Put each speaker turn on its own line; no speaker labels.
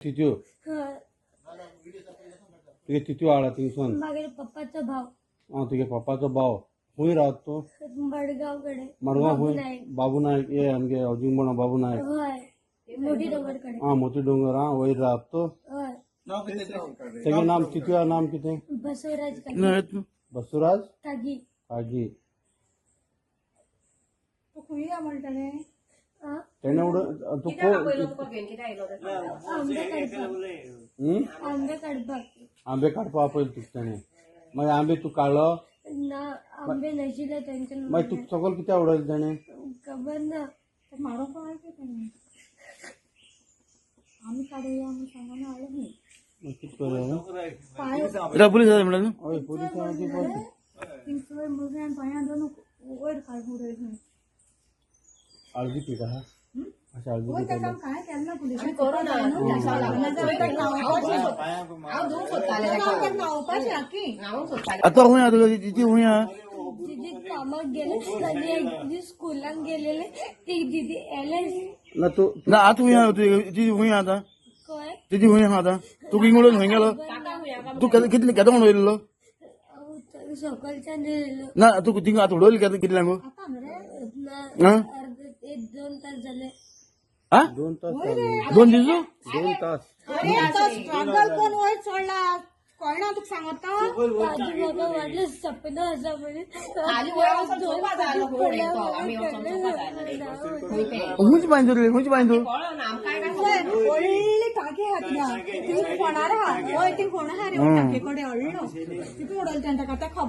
तितू
हय.
तुगे तितू हाडला थिंगसून.
मागीर पप्पाचो भाव.
आं, तुगे पप्पाचो भाव. खूंय रावता तूं?
मडगांव कडे.
मडगांव
बाबू
खूंय?
नायक.
बाबू नायक. ये आमगे हावजींग बोर्डा बाबू नायक.
हय, मोठी डोंगर कडे.
आं, मोती डोंगर. आं, वयर रावता तूं.
हय.
तेगे नाम, तितुया नाम कितें?
बसवराज कागी.
बसवराज
कागी.
कागी.
तू खंय या म्हणटलें?
आं?
तेणे उड तूं कोण?
आंबे काडपाक.
हं?
आंबे काडपाक.
आंबे काडपा आपयले तुका तेणे. मागीर आंबे तूं काडलो?
ना, आंबे नाशिल्ले तेंच्या.
मागीर तुका सगळें कित्याक उडयलें तेणे?
खबर ना.
मारूंक आयलें तेणें. आमी काडुया म्हूण सांगून हाडलें न्ही.
मागीर कितें करूं?
पांय
पुलीस आसा म्हणल्यार न्हू.
हय, पुलिसांची पळय.
थिंगसर मुरग्यान पांयां दोन वयर काडून उडयलें खंय.
हळदी पीक आहा अशें? हळदी
वयर
पीक.
तेका कांय केलें ना पुलिसांनी. न्हांवपाचें आखी.
आतां खंय आहा तुका तिची? खंय आहा?
दिदी कामाक गेले आनी एक दीस स्कुलाक गेलेले ती दिदी एलेस.
ना तूं
ना, आतां खंय आहा तुजी तिची? खंय आहा आतां?
खंय?
तिची खंय आहा आतां? तूं किंग उडोवन खंय गेलो तूं? कितले केदो म्हणून उडयल्लो?
सकलच्यान येयलो.
ना, तूं थिंगा आतां उडयलो कितल्यांक?
आतां मरे.
ना.
आं?
अर्द एक दोन तास जाले.
आं?
2 तास जाले.
2 दीस.
2 तास.
अरे, आतां स्ट्रगल कोण वयर चडला कळना तुका सांगता.
आधी म्हाका वाटलें सपन आसा म्हणून.
खंयची बांय धरली? खंयची बांय तूं?
व्हडली टाकी आहा तिगा, ती फोणार आहा. हय, ती फोण आहा रे टाके कडेन व्हडलो. तितून उडयलें तेणें ताका, तें खबर.